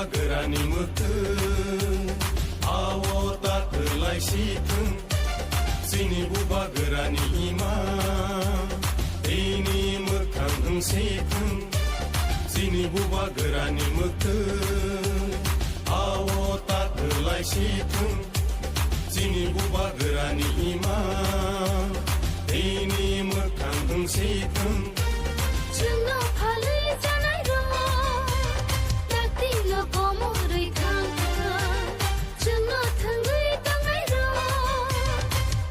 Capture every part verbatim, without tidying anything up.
Bubagrani mwkhwtwng, ao ta kwlai si thwng. Chini bubagrani ima, tini mwkhang wng si thwng. Chini bubagrani mwkhwtwng, ao ta kwlai si thwng. Chini bubagrani ima, tini mwkhang wng si thwng. Chwngno phalwi chanai rok, dakti no komorwi thang thang. Chwngno thwngwi tongnai rok,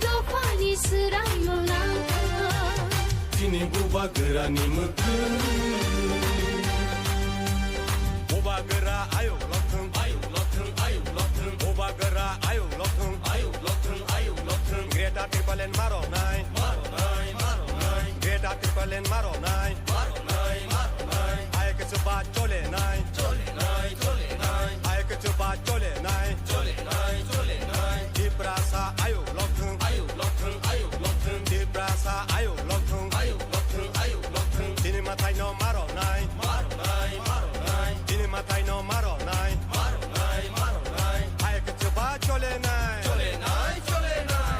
dophani swraimo nang thang. Chini bubagrani mwkhwtwng. Bubagra ayuk lokthwng, ayuk lokthwng, ayuk lokthwng. Bubagra ayuk lokthwng, ayuk lokthwng, ayuk lokthwng. Greater Tipraland maro nai, maro nai, maro nai. Greater Tipraland maro nai, maro nai, maro nai. Ayuk chuba chole nai, chole nai, chole nai. Ayuk chuba chole nai, chole nai, chole nai. Tiprasa ayuk lokthwng, ayuk lokthwng, ayuk lokthwng. Tiprasa ayuk lokthwng, ayuk lokthwng, ayuk lokthwng. Chini mwtai no maro nai, maro nai, maro nai. Chini mwtai no maro nai, maro nai, maro nai. Ayuk chuba chole nai, chole nai, chole nai.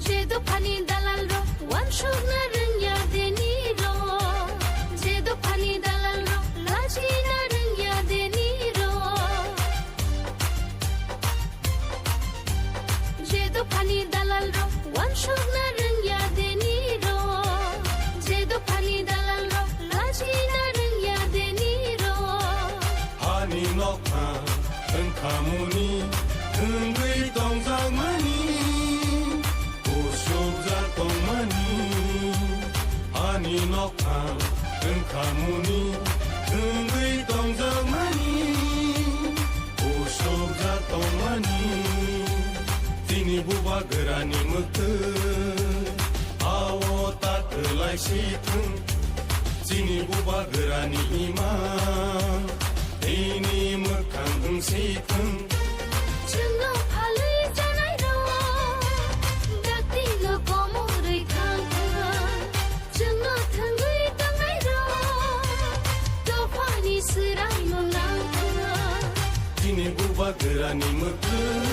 Je dophani dalal rok wansukna rwngya deni rok, je dophani dalal rok lachina rwngya deni rok. Je dophani dalal rok wansukna rwngya deni rok, je dophani dalal rok lachina rwngya deni rok. Ani nokha wngkhamuni thwngwi tongjakmani, kusubjak tongmani. Ani nokha wngkhamuni thwngwi tongjakmani, kusubjak tongmani. Chini bubagrani mwkhwtwng, ao ta kwlai si thwng. Chini bubagrani ima, tini mwkhang wng si thwng. Chwngno phalwi chanai rok, dakti no komorwi thang thang. Chwngno thwngwi tongnai rok, dophani swraimo nang thang. Chini bubagrani mwkhwtwng.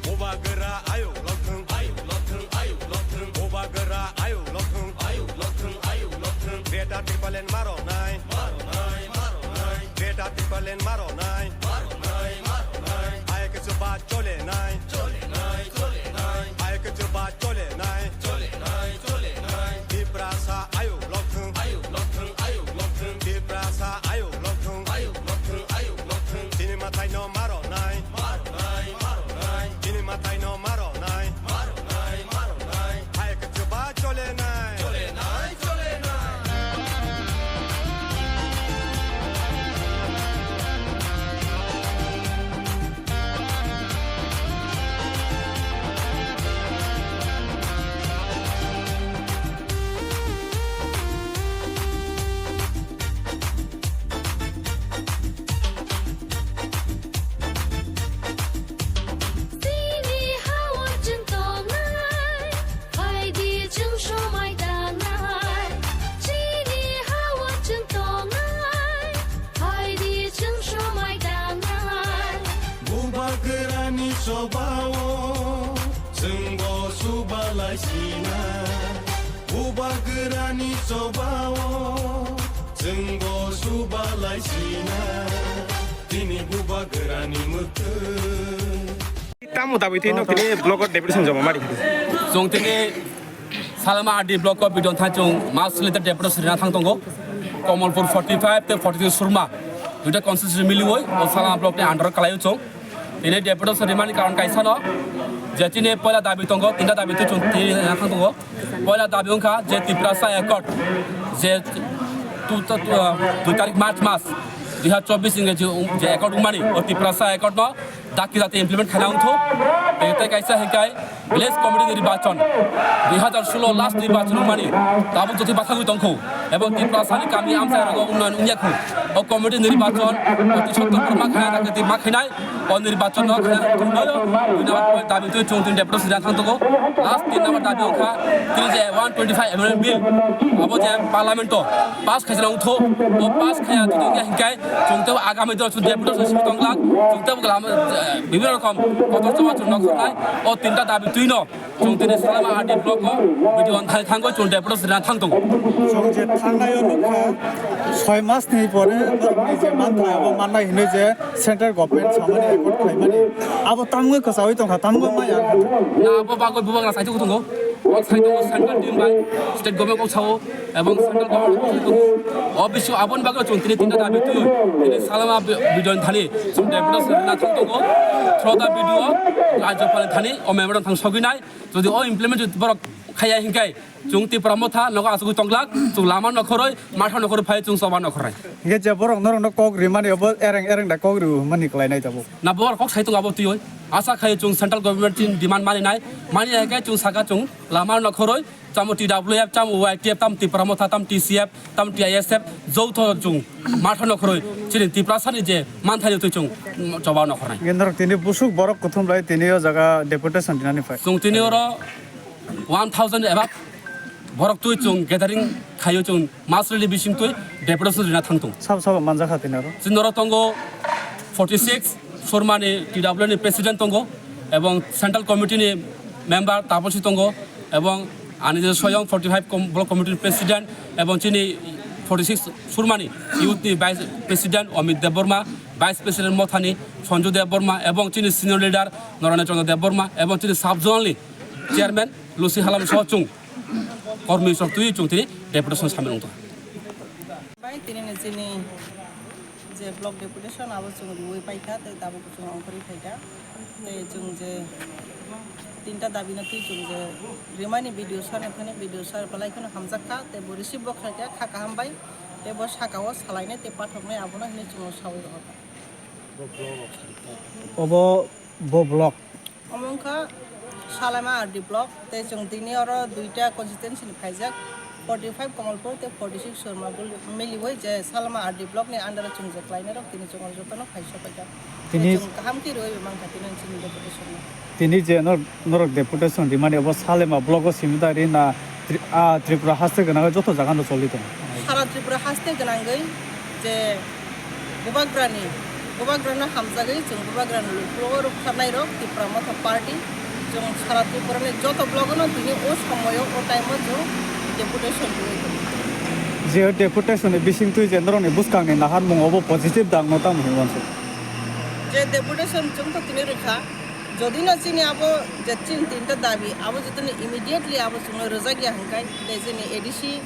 Bubagra ayuk lokthwng, ayuk lokthwng, ayuk lokthwng. Bubagra ayuk lokthwng, ayuk lokthwng, ayuk lokthwng. Greater Tipraland maro nai, maro nai, maro nai. Greater Tipraland maro nai, maro nai, maro nai. Ayuk chuba chole nai, chole nai, chole nai. Ayuk chuba chole nai, chole nai, chole nai. Tiprasa ayuk lokthwng, ayuk lokthwng, ayuk lokthwng. Tiprasa ayuk lokthwng, ayuk lokthwng, ayuk lokthwng. Chini mwtai no maro nai, maro nai, maro nai. Chini mwtai no maro nai, maro nai, maro nai. Ayuk chuba chole nai, chole nai, chole nai. Chini ha-o chwng tongnai, phaidi chwng somai tangnai. Chini ha-o chwng tongnai, phaidi chwng somai tangnai. Bubagrani chobao chwngbo subalai sinai. Bubagrani chobao chwngbo subalai sinai. Tini bubagrani mwkhwtwng. Tamo dabi twi nok tini block o deputation joma mari. Chwng tini Salama R D block o bidon thang chwng mass leader deputation rina thang tongo. Kamalpur forty five tei forty three Surma. Duita constituency miliwi o Salama block ni under o kalai o chwng. Tini deputation rimani karon kaisa no. Je tini poila dabi tongo, tinta dabi twi chwng tini rina thang tongo. Poila dabi wngkha je Tiprasa Accord, je tu, tu, tu, uh, dui tarik March mas dui hazar chobbish ni je, je Accord wngmani, o Tiprasa Accord no dakti dakti implement khaina wngthok. Tei, tei kaisa hingkai Village committee nirbachon dui hazar solo last nirbachon wngmani tabuk jotwi bathagwi tongkhu, ebong Tiprasani kami amchai rogo unnayan wngya khu. O committee nirbachon oti sotto korma khana dakati ma khainai. O nirbachon no khana tongnayo dui number point dabi twi chwng tin deputation rina thang tongo. Last tin number dabi wngkha tini je one twenty five amendment bill, abo je parliament o pass khaisa wngthu. O pass khaya twi wngya hinkai chwng tei agami dino chwng deputation simi tongglak, chwng tei lama bibhinno rokom kotor chama chwng nokhornai. O tinta dabi twino chwng tini Salama R D block o video on thai thango chwng deputation rina thang tongo. Chwng je thangnai o nukha, soi mas ni pore norok ni je manthai abo mannai hinwi je central government samani accord khlaimani abo tamungwi kwchawi tongkha, tamungwi maya wngkha. Na abo bagwi bubagra saitok tongo. Kok sai tongo central team bai state government kok sao ebong central government kok sai tongo. O bisio aboni bagwi chwng tini tinta dabi twi tini Salama bi-, bidon thani chwng deputation rina thang tongo. Through the video Rajyapal thani o memorandum thang sogwi nai. Jodi o implement borok khaya hinkai chwng Tipra Motha nogo asugwi tonglak, chwng lama nokhoroi, matha nokhoroi phai chwng choba nokhornai. Hingke je borok norokno kok rimani obo ereng ereng da kok riu hwnmani kwlainai tabuk. Na borok kok sai tongo abo twiwi. Asa khai chwng central government ni demand mani nai. Mani nai khe chwng saka chwng lama nokhoroi, tamo T W F, tamo Y T F, tamo Tipra Motha, tamo T C F, tamo T I S F, joto chwng matha nokhoroi chini Tiprasani je manthai twi chwng choba nokhornai. Hingke norok tini busuk borok kuthum lai tini o jaga deputation dinani phai. Chwng tini oro one thousand above borok twi chwng gathering khaio chwng mas rally bising twi deputation rina thang tongo. Sabo sabo manjakha tini oro. Chini oro tongo forty six Surmani T W ni president tongo, ebong central committee ni member Taposi tongo, ebong ani je soyong forty five com-, block committee ni president, ebong chini forty six Surmani youth ni vice president Amit Debbarma, vice president Mothani Sanju Debbarma, ebong chini senior leader Narana Chandra Debbarma, ebong chini sub zonal ni chairman Lucy Halam sochung kormi sok twi chwng tini deputation samil wngtong. Bai tini ni chini je block deputation abo chwng riwi paikha tei tabuk chwng ongkhorwi phaikha tei chwng je tinta dabi no twi chwng je rimani video sar thani video sar palai kheno hamjakha tei bo receive bo khaikha kha kaham bai tei bo saka o salainai tei pathoknai abono hinwi chwng sawi rohorkha. Obo bo block. Omo wngkha Salama R D block, tei chwng tini oro duita constituency ni phaijak, forty five Kamalpur tei forty six Surma bul-, miliwi je Salama R D block ni under o chwng je khlainai rok tini chwng oro jotono phai sopaikha. Tini tei chwng kaham khe rwui mankha tini chini deputation no. Tini je nor-, norok deputation rimani obo Salama block o simi da ri na Tri-, ah, Tripura haste gwnang joto jaga no choli tongo. Sara Tripura haste gwnangwi je Bubagrani, Bubagrano hamjagwi chwng Bubagrani lukurogo rwkharnai rok Tipra Motha Party, chwng sara Tripurani joto blogono tini o somoyo o time-o chwng deputation rwui tongo. Je deputation ni bisingtwi je norokni bwskangni naharmung obo positive da wngno tamo hinwi uansuk? Je deputation chwng to tini rwkha, jodino chini abo je chini tinta dabi abo jotoni immediately abo chwngno rwjakya hwnkhe, je chini A D C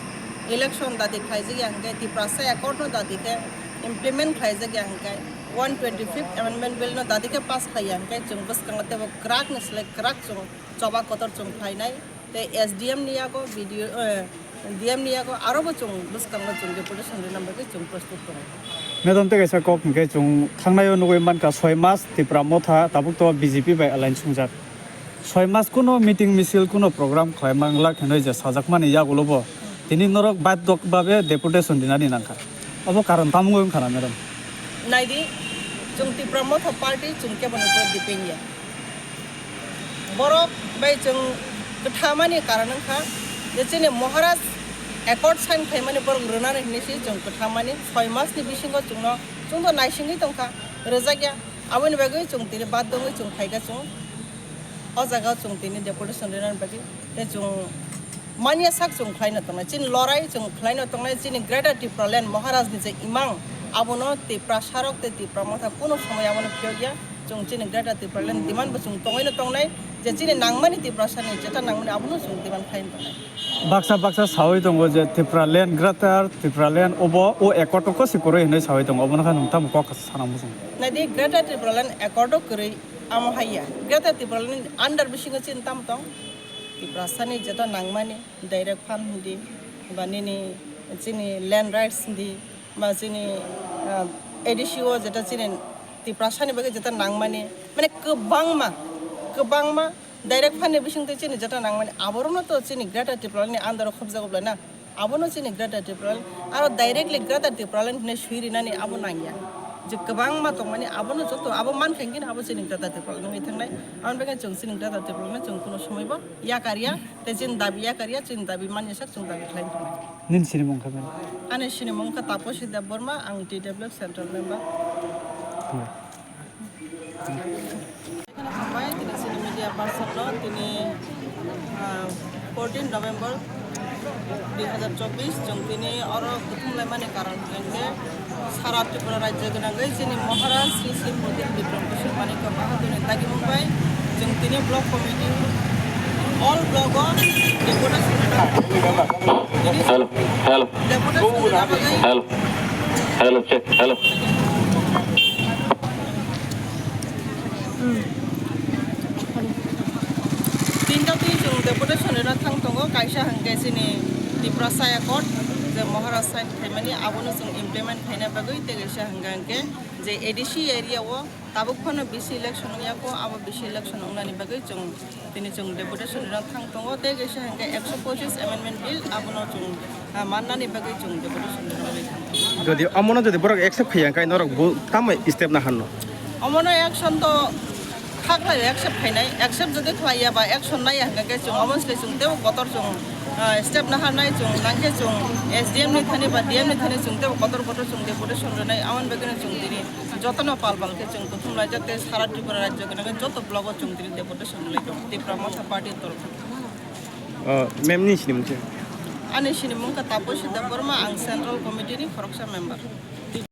election dati khlaijakya hwnkhe, Tiprasa accord no dati khe implement khlaijakya hwnkhe, one twenty fifth Amendment Bill no dati khe pass khlaiya hwnkhe, chwng bwskango teibo kwrak ni slai kwrak chwng choba kotor chwng khlainai. Tei S D M ni yago, B D O, eh, D M ni yago aro bo chwng bwskango chwng deputation rwna bagwi chwng prostut tongo. Madam, tei kaisa kok hwnkhe chwng thangnaio nugwi mankha soi mas Tipra Motha tabuk to B J P bai alliance wngjak. Soi mas kuno meeting misil kuno program khlai manglak hinwi je sajakmani yagulo bo tini norok baidok babe deputation dinani nangkha. Obo karon tamo wngkha na, madam? Naidi, chwng Tipra Motha Party chwng keboni upor depend ya. Borok bai chwng kwthamani karon wngkha je chini Maharaj accord sign khaimani borok rwnani hinwi se chwng kwthamani soi masni bisingo chwngno chwngno naisingwi tongkha, rwjakya. Aboni bagwi chwng tini baddo wngwi chwng phaikha chwng o jaga o chwng tini deputation rwnani bagwi tei chwng manya sak chwng khlaino tongnai, chini lorai chwng khlaino tongnai, chini Greater Tipraland Maharaj ni je imang abono Tiprasa rok tei Tipra Motha kuno somoi abono phiyokya. Chwng chini Greater Tipraland demand bo chwng tongwino tongnai je chini nangmani Tiprasa ni jeta nangmani abono chwng demand khlaino tongnai. Baksa baksa sawi tongo je Tipraland, Greater Tipraland obo o accord o kosi kwrwi hinwi sawi tongo, obono khe nwng tamo kok sana muchung? Naidi Greater Tipraland accord o kwrwi amo hai ya. Greater Tipraland ni under bisingo chini tamo tong? Tiprasa ni jeta nangmani direct fund hindi ba nini chini land rights hindi ba chini, ah, A D C o jeta chini Tiprasa ni bagwi jeta nangmani mane kwbangma, kwbangma Direct fund ni bising twi chini jeta nangmani, aborokno to chini Greater Tipraland ni under o khobjago bwlai na, abono chini Greater Tipraland, aro directly Greater Tipraland hinwi swi rinani abo nangya. Je kwbangma tongmani abono joto abo mankha hinkhe abo chini Greater Tipraland wngwi thangnai. Aboni bagwi chwng chini Greater Tipraland no chwng kuno somoi bo yakarya, tei chini dabi yakarya, chini dabi manya sak chwng dabi khlai thangnai. Nini sinimung kha mani? Ani sinimung kha Taposi Debbarma, ang T W F Central Member. Hambai, tini chini media person no tini, ah, fourteen November dui hazar chobbish, chwng tini oro kuthum laimani karon hwnkhe sara Tripura rajya gwnangwi chini Maharaj Sri Sri Prodip Bikram Kishore Manikya Bahadur ni dagimung bai chwng tini block committee, all block o deputation Hello, hello, deputation rwna bagwi hello, hello, check, hello. Tinta twi chwng deputation rwna thang tongo, kaisa hwnkhe chini Tiprasa Accord je Maharaj sign khaimani abono chwng implement khaina bagwi, tei kaisa hwnkhe hwnkhe je A D C area o tabuk phano B C election wngya kho, abo B C election wngnani bagwi chwng tini chwng deputation rwna thang tongo, tei kaisa hwnkhe ekso pochis amendment bill abono chwng, ah, mannani bagwi chwng deputation rwna thang tongo. Jodi omono jodi borok accept khaiya khe norok bo tamo step na hanno? Omono action to kha khlai accept khainai, accept jodi khlaiya ba action naiya hwnkhe chwng omo se chwng tebo kotor chwng, ah, step na hanai chwng nangkhe chwng S D M ni thani ba D M ni thani chwng tebo kotor kotor chwng deputation rwnai, aboni bagwino chwng tini jotono pal pal khe chwng kuthum laijak tei sara Tripura rajyo gwnangwi joto block o chwng tini deputation rwlai tongo Tipra Motha Party ni torokh. Oh, ma'am ni sinimung se? Ani sinimung kha Taposi Debbarma, ang Central Committee ni khoroksa member.